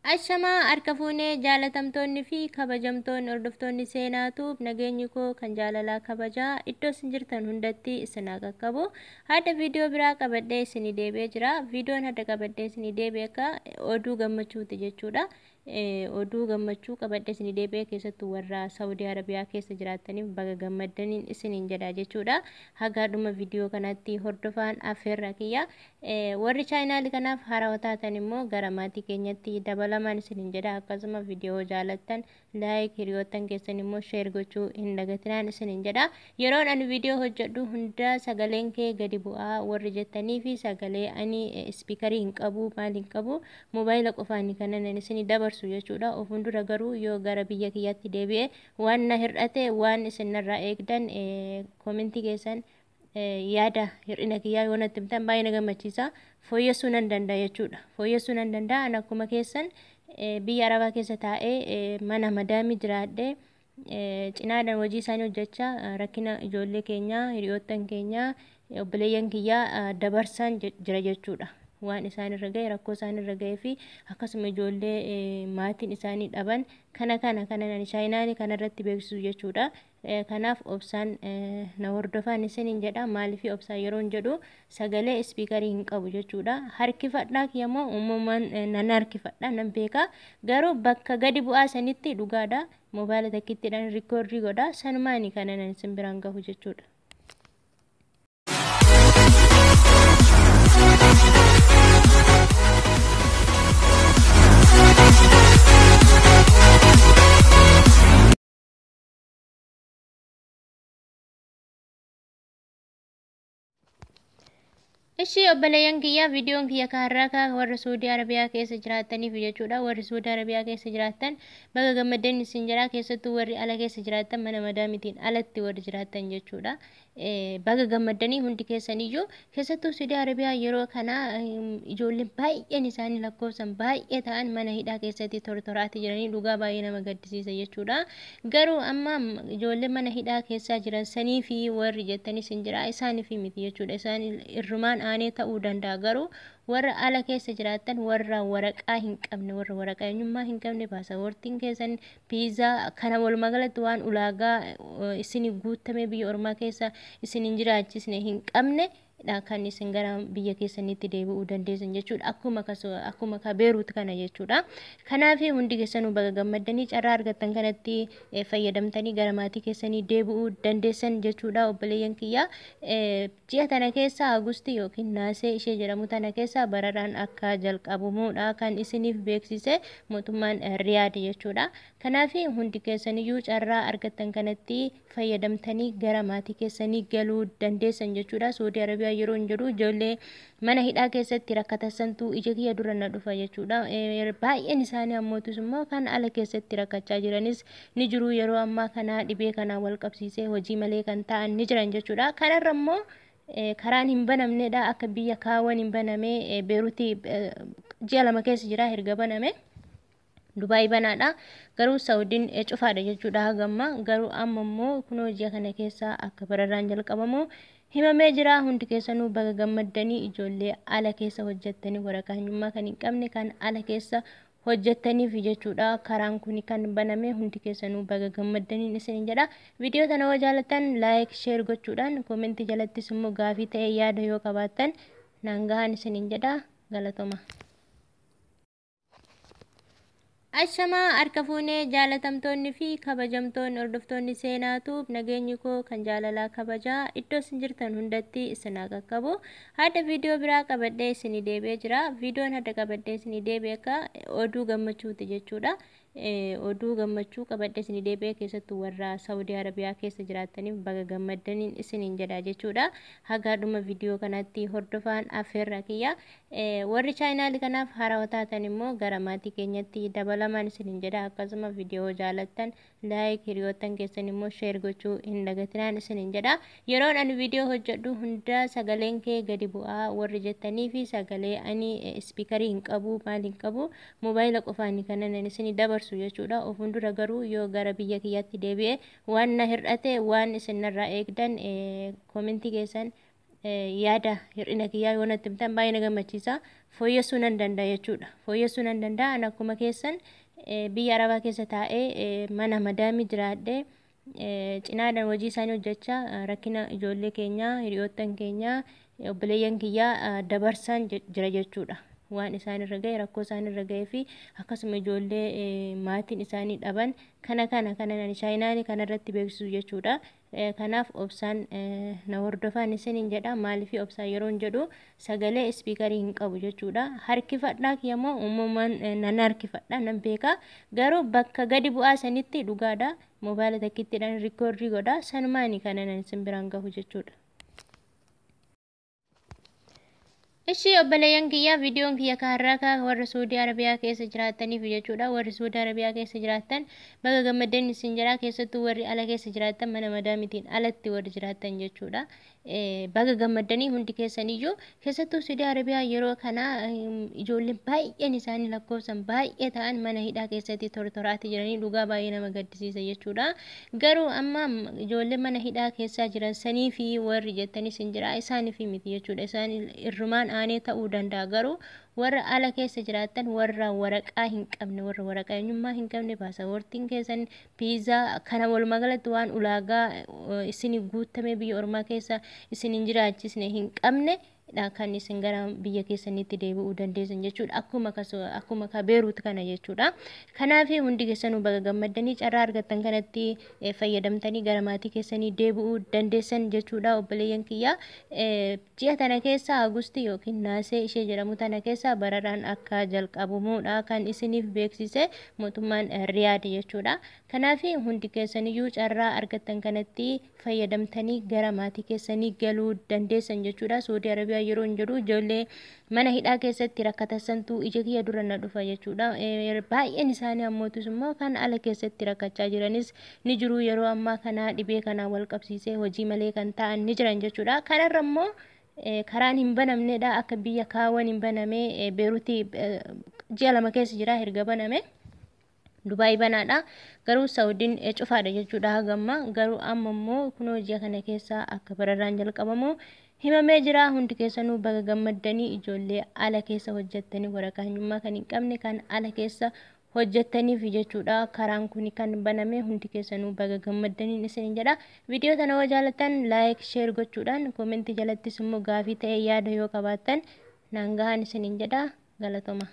Ashamaa harka fuunee jaalatamtoonni fi kabajamtoonni hordoftoonni seenaatu nageenyi koo kan jaalalaa kabajaa iddoo isin jirtan hundatti isin haa qaqqabu. Hadda viidiyoo biraa qabadhee isinii deebi'ee jira. Viidiyoon hadda qabadhee isinii deebi'e akka oduu gammachuuti jechuudha. Oduu gammachuu qabadhee isinii deebi'ee keessattuu warra Saawudii Arabiyaa keessa jiraataniif baga gammaddaniin isiniin jedha jechuudha. Haga dhuma viidiyoo kanatti hordofaan affeerra kiyya. Warri chaayinaalii kanaaf haarawaa taatan immoo gara maatii keenyatti dabalamaan isiniin jedha. Akkasuma viidiyoo jaalattan like, hiriyoottan keessan immoo share gochuu hin dagatinaan isiniin jedha. Yeroon ani viidiyoo hojjedhu hunda sagaleen kee gadi bu'aa warri jettanii fi sagalee ani speakerii hin qabu, maal hin qabu, moobaayila qofaani kanan ani isinii dabarsu jechuudha. Of fuuldura garuu yoo gara biyya kiyyaatti deebi'e waan na hir'ate, waan isin narraa eegdan, koomentii keessan yaada hir'ina kiyyaa yoo natti himtan baay'ee na gammachiisa. Fooyyessuu nan danda'a jechuudha. Fooyyessuu nan danda'a. Ani akkuma keessan biyya Arabaa keessa taa'ee mana madaamii jiraadhee cinaadhaan hojii isaanii hojjechaa rakkina ijoollee keenyaa, hiriyoottan keenyaa, obboleeyyan kiyyaa dabarsaan jira jechuudha. Waan isaan irra ga'e, rakkoo isaan irra ga'ee fi akkasuma ijoollee maatiin isaanii dhaban kana kana kana chaayinaanii kanarratti beeksisu jechuudha. Kanaaf obsaan na hordofaan isiniin jedha. Maaliif obsaan yeroon jedhu sagalee speakerii hin qabu jechuudha. Harkifadhaa kiyyamoo uumamaan nan harkifadha, nan beeka. Garuu bakka gadi bu'aa sanitti dhugaadha. Moobaayila takkittiidhaan rikoordii godha. Sanumaani kana nan isin biraan gahu jechuudha. Ishii obboleeyyan kiyyaa, viidiyoon kiyya kaarraa kaa warra Suudii Arabiyaa keessa jiraataniif jechuudha. Warri Suudii Arabiyaa keessa jiraattan baga gammaddeen isin jira. Keessattuu warri ala keessa jiraattan, mana madaamitiin alatti warri jiraattan jechuudha. Baga gammaddanii hundi keessaniyyuu. Keessattuu Suudii Arabiyaa yeroo kana ijoolleen baay'een isaanii lakkoofsan baay'ee ta'an mana hidhaa keessatti tortoraatti jiranii, dhugaa baay'ee nama gaddisiisa jechuudha. Garuu amma ijoollee mana hidhaa keessaa jiran sanii fi warri jettanis hin jira, isaaniif miti jechuudha. Isaan irrumaan aanee ta'uu danda'a. Garuu warra ala keessa jiraattan, warra waraqaa hin qabne, warra waraqaa eenyummaa hin qabne, paasapoortiin keessan piizaa kana, walumaa galatti waan ulaagaa isin guutamee biyya ormaa keessa isin hin jiraachisne hin qabne kan isin gara biyya keessanitti deebi'uu dandeessan jechuudha. Akkuma ka Beeruut kana jechuudha. Kanaaf hundi keessanuu baga gammaddanii, carraa argattan kanatti fayyadamtanii gara maatii keessanii deebi'uu dandeessan jechuudha obboleeyyan kiyyaa. Ji'a tana keessa Agustii yookiin Naasee ishee jedhamu tana keessa bararaan akka jalqabamuudha kan isiniif beeksise mootummaan Riyaad jechuudha. Kanaaf hundi keessaniyyuu carraa argattan kanatti fayyadamtanii gara maatii keessanii galuu dandeessan jechuudha. Suudii Arabiyaa yeroo hin jedhu ijoollee mana hidhaa keessatti rakkatasantu ija kiyya dura na dhufa jechuudha. Baay'een isaanii ammootus immoo kan ala keessatti rakkachaa jiranis ni jiru. Yeroo ammaa kana dhibee kanaan wal qabsiisee hojii malee kan ta'an ni jiran jechuudha. Kanarra immoo karaan hin banamnedha. Akka biyya kaawwan hin baname. Beeruutii ji'a 2 keessa jira erga baname. Dubaay banaadha. Garuu Saawudiin cufaadha jechuudha hagamma. Garuu amma immoo kunoo ji'a kana keessa akka bararraan jalqabamu himamee jira. Hundi keessanuu baga gammaddanii, ijoollee ala keessa hojjettanii waraqaa eenyummaa kan hin qabne kan ala keessa hojjettaniif jechuudha. Karaan kun kan baname hundi keessanuu baga gammaddaniin isin jedha. Viidiyoo tana yoo jaallattan like, share gochuudhaan, koomentii jalattis immoo gaafii ta'e yaada yoo qabaattan naan gahaan isiniin jedha. Galatoma. Ashamaa harka fuunee jaalatamtoonni fi kabajamtoonni hordoftoonni seenaatu nageenyi koo kan jaalalaa kabajaa iddoo isin jirtan hundatti isin haa qaqqabu. Hadda viidiyoo biraa qabadhee isinii deebi'ee jira. Viidiyoon hadda qabadhee isinii deebi'e akka oduu gammachuuti jechuudha. Oduu gammachuu qabadhee isinii deebi'ee keessattuu warra Saawudii Arabiyaa keessa jiraataniif baga gammaddaniin isiniin jedha jechuudha. Haga dhuma viidiyoo kanatti hordofaan affeerra kiyya. Warri chaayinaalii kanaaf haarawaa taatan immoo gara maatii keenyatti dabalamaan isiniin jedha. Akkasuma viidiyoo jaalattan like, hiriyoottan keessan immoo share gochuu hin dagatinaan isiniin jedha. Yeroon ani viidiyoo hojjedhu hunda sagaleen kee gadi bu'aa warri jettanii fi sagalee ani speakerii hin qabu, maal hin qabu, moobaayila qofaani kanan isinii dabarsu jechuudha. Of fuuldura garuu yoo gara biyya kiyyaatti deebi'e waan na hir'ate, waan isin narraa eegdan, koomentii keessan Yaada hir'ina kiyyaa yoo natti himtan baay'ee na gammachiisa. Fooyyessuu nan danda'a jechuudha. Fooyyessuu nan danda'a. Ani akkuma keessan biyya Arabaa keessa taa'ee mana madaamii jiraadhee cinaadhaan hojii isaanii hojjechaa rakkina ijoollee keenyaa, hiriyoottan keenyaa, obboleeyyan kiyyaa dabarsaan jira jechuudha. Waan isaan irra ga'e, rakkoo isaan irra ga'ee fi akkasuma ijoollee maatiin isaanii dhaban kana kana kana chaayinaanii kanarratti beeksisu jechuudha. Kanaaf obsaan na hordofaan isiniin jedha. Maaliif obsaan yeroo hin jedhu sagalee ispiikarii hin qabu jechuudha. Harkifadhaa kiyyamoo uumamaan nan harkifadha, nan beeka. Garuu bakka gadi bu'aa sanitti dhugaadha. Moobaayila takkittiidhaan rikoordii godha. Sanumaani kana nan isin biraan gahu jechuudha. Ishii obboleeyyan kiyyaa, viidiyoon kiyya kaarraa kaa warra Suudii Arabiyaa keessa jiraataniif jechuudha. Warri Suudii Arabiyaa keessa jiraattan baga gammaddeen isin jira. Keessattuu warri ala keessa jiraattan, mana madaamitiin alatti warri jiraattan jechuudha. Baga gammaddanii hundi keessaniyyuu. Keessattuu Suudii Arabiyaa yeroo kana ijoolleen baay'een isaanii lakkoofsan baay'ee ta'an mana hidhaa keessatti tortoraatti jiranii, dhugaa baay'ee nama gaddisiisa jechuudha. Garuu amma ijoollee mana hidhaa keessaa jiran sanii fi warri jettanis hin jira, isaaniif miti jechuudha. Isaan irrumaan aanee ta'uu danda'a. Garuu warra ala keessa jiraattan, warra waraqaa hin qabne, warra waraqaa eenyummaa hin qabne, paasapoortiin keessan piizaa kana, walumaa galatti waan ulaagaa isin guutame biyya ormaa keessa isin hin jiraachisne hin qabne kan isin gara biyya keessanitti deebi'uu dandeessan jechuudha. Akkuma ka Beeruut kana jechuudha. Kanaaf hundi keessanuu baga gammaddanii, carraa argattan kanatti fayyadamtanii gara maatii keessanii deebi'uu dandeessan jechuudha, obboleeyyan kiyyaa. Ji'a tana keessa, Agustii yookiin Naasee ishee jedhamu tana keessa bararaan akka jalqabamuudha kan isiniif beeksise mootummaan Riyaad jechuudha. Kanaaf hundi keessaniyyuu carraa argattan kanatti fayyadamtanii gara maatii keessanii galuu dandeessan jechuudha. Suudii Arabiyaa yeroo hin jedhu ijoollee mana hidhaa keessatti rakkatasantu ija kiyya dura na dhufa jechuudha. Baay'een isaanii ammootus immoo kan ala keessatti rakkachaa jiranis ni jiru. Yeroo ammaa kana dhibee kana wal qabsiisee hojii malee kan ta'an ni jiran jechuudha. Kanarra immoo karaan hin banamnedha. Akka biyya kaawwan hin baname. Beeruutii ji'a 2 keessa jira erga baname. Dubaay banaadha. Garuu Saawudiin cufaadha jechuudha hagamma. Garuu amma immoo kunoo ji'a kana keessa akka bararraan jalqabamu himamee jira. Hundi keessanuu baga gammaddanii, ijoollee ala keessa hojjettanii waraqaa eenyummaa kan hin qabne kan ala keessa hojjettaniif jechuudha. Karaan kun kan baname, hundi keessanuu baga gammaddaniin isin jedha. Viidiyoo tana yoo jaallattan like, share gochuudhaan, koomentii jalattis immoo gaafii ta'e yaada yoo qabaattan naan gahaan isiniin jedha. Galatoma.